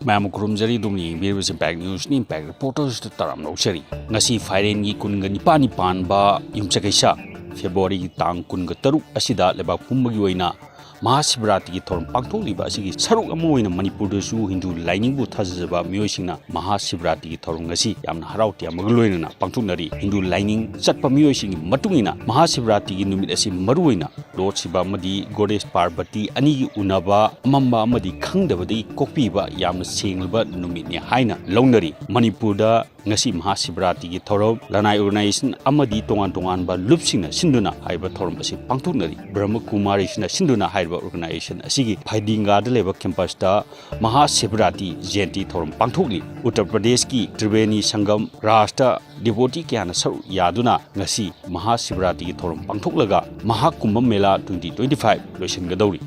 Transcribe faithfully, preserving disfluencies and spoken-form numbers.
ꯃꯌꯥꯝ ꯈꯨꯔꯨꯝꯖꯔꯤ꯫ ꯑꯗꯨꯝ ꯌꯦꯡꯕꯤꯔꯤꯕꯁꯤ impact ꯅ꯭ꯌꯨꯁꯅꯤ꯫ Impact ꯔꯤꯄꯣꯔꯇꯔꯁꯇ ꯇꯔꯥꯝꯅ ꯑꯣꯛꯆꯔꯤ꯫ ꯉꯁꯤ ꯐꯥꯏꯔꯦꯟꯒꯤ ꯀꯨꯟꯒ ꯅꯤꯄꯥꯟꯅꯤ ꯄꯥꯟꯕ ꯌꯨꯝꯁꯀꯩꯁ ꯐꯦꯕ꯭ꯔꯨꯋꯥꯔꯤꯒꯤ ꯇꯥꯡ ꯀꯨꯟꯒ ꯇꯔꯨꯛ ꯑꯁꯤꯗ ꯂꯩꯕꯥꯛ ꯄꯨꯝꯕꯒꯤ ꯑꯣꯏꯅ ꯃꯍꯥꯁꯤꯕꯔꯥꯇꯤꯒꯤ ꯊꯧꯔꯝ ꯄꯥꯡꯊꯣꯛꯂꯤꯕ ꯑꯁꯤꯒꯤ ꯁꯔꯨꯛ ꯑꯃ ꯑꯣꯏꯅ ꯃꯅꯤꯄꯨꯔꯗꯁꯨ ꯍꯤꯟꯗꯨ ꯂꯥꯏꯅꯤꯡꯕꯨ ꯊꯥꯖꯖꯕ ꯃꯤꯑꯣꯏꯁꯤꯡꯅ ꯃꯍꯥꯁꯤꯕꯔꯥꯇꯤꯒꯤ ꯊꯧꯔꯝ ꯑꯁꯤ ꯌꯥꯝꯅ ꯍꯔꯥꯎ ꯇꯌꯥꯝꯕꯒ ꯂꯣꯏꯅꯅ ꯄꯥꯡꯊꯣꯛꯅꯔꯤ꯫ ꯍꯤꯟꯗꯨ ꯂꯥꯏꯅꯤꯡ ꯆꯠꯄ ꯃꯤꯑꯣꯏꯁꯤꯡꯒꯤ ꯃꯇꯨꯡ ꯏꯟꯅ ꯃꯍꯥꯁꯤꯕꯔꯥꯇꯤꯒꯤ ꯅꯨꯃꯤꯠ ꯑꯁꯤ ꯃꯔꯨꯑꯣꯏꯅ ꯂꯣꯔꯗ ꯁꯤꯕ ꯑꯃꯗꯤ ꯒꯣꯗꯦꯁ ꯄꯥꯔꯕꯇꯤ ꯑꯅꯤꯒꯤ ꯎꯅꯕ ꯑꯃꯝꯕ ꯑꯃꯗꯤ ꯈꯪꯗꯕꯗꯒꯤ ꯀꯣꯛꯄꯤꯕ ꯌꯥꯝꯅ ꯁꯦꯡꯂꯕ ꯅꯨꯃꯤꯠꯅꯤ ꯍꯥꯏꯅ ꯂꯧꯅꯔꯤ꯫ ꯃꯅꯤꯄꯨꯔꯗ ꯉꯁꯤ ꯃꯍꯥꯁꯤꯕꯔꯥꯇꯤꯒꯤ ꯊꯧꯔꯝ ꯂꯅꯥꯏ ꯑꯣꯔꯒꯅꯥꯏꯖꯦꯁꯟ ꯑꯃꯗꯤ ꯇꯣꯉꯥꯟ ꯇꯣꯉꯥꯟꯕ ꯂꯨꯞꯁꯤꯡꯅ ꯁꯤꯟꯗꯨꯅ ꯍꯥꯏꯔꯤꯕ ꯊꯧꯔꯝ ꯑꯁꯤ ꯄꯥꯡꯊꯣꯛꯅꯔꯤ꯫ ꯕ꯭ꯔꯍꯃ ꯀꯨꯃꯥꯔꯤꯁꯤꯅ ꯁꯤꯟꯗꯨꯅ ꯍꯥꯏꯔꯤꯕ ꯑꯣꯔꯒꯅꯥꯏꯖꯦꯁꯟ ꯑꯁꯤꯒꯤ ꯐꯩꯗꯤꯡꯒꯥꯗ ꯂꯩꯕ ꯀꯦꯝꯄꯁꯇ ꯃꯍꯥꯁꯤꯕꯔꯥꯇꯤ ꯖꯌꯟꯇꯤ ꯊꯧꯔꯝ ꯄꯥꯡꯊꯣꯛꯂꯤ꯫ ꯎꯠꯇꯔ ꯄ꯭ꯔꯗꯦꯁꯀꯤ ꯇ꯭ꯔꯤꯕꯦꯅꯤ ꯁꯪꯒꯝ ꯔꯥꯖꯇ ꯗꯤꯚꯣꯇꯤ ꯀꯌꯥꯅ ꯁꯔꯨꯛ ꯌꯥꯗꯨꯅ ꯉꯁꯤ ꯃꯍꯥꯁꯤꯕꯔꯥꯇꯤꯒꯤ ꯊꯧꯔꯝ ꯄꯥꯡꯊꯣꯛꯂꯒ ꯃꯍꯥꯀꯨꯝꯚ ꯃꯦꯂꯥ twenty twenty five ꯂꯣꯏꯁꯤꯟꯒꯗꯧꯔꯤ꯫